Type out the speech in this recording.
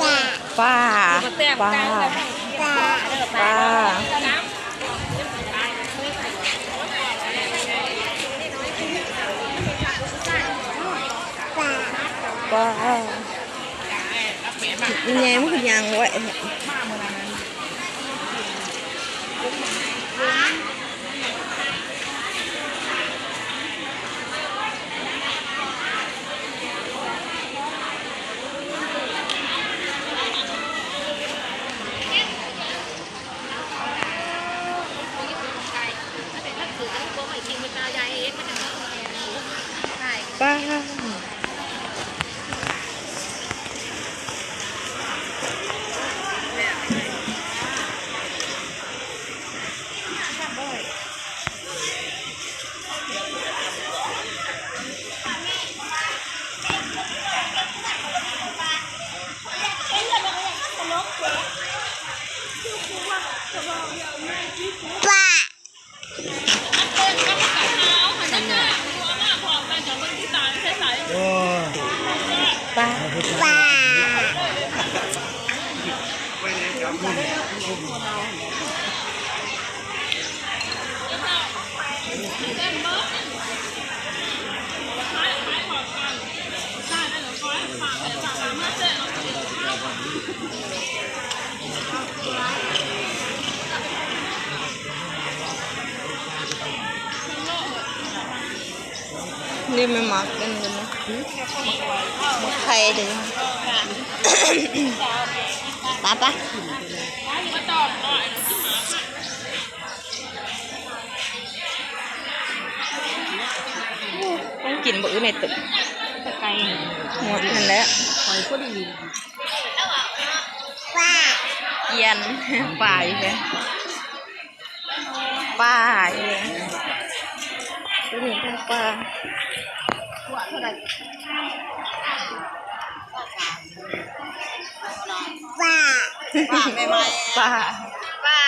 ປາ ປາ ປາ ປາ ປາ ແມ່ມັນຄືຍ່າງໄວ. ປ້າ ປ້າ ປ້າ. ນີ້ແມ່ນໝາກອັນນັ້ນນະ ໝາກໄຂ່ເດ້. ໄປ ໄປ. ຕ້ອງກິນບໍ່? ຢູ່ໃນຕຶກ ໄກ່ ໝົດນັ້ນແຫຼະ ຫອຍພໍດີ. ປາ ກຽນ ປາອີກແລ້ວ ປາອີກແລ້ວ ຕົວນີ້ເປັນປາ. ປາ ປາ ແມ່ໄມ້ ປາ ປາ.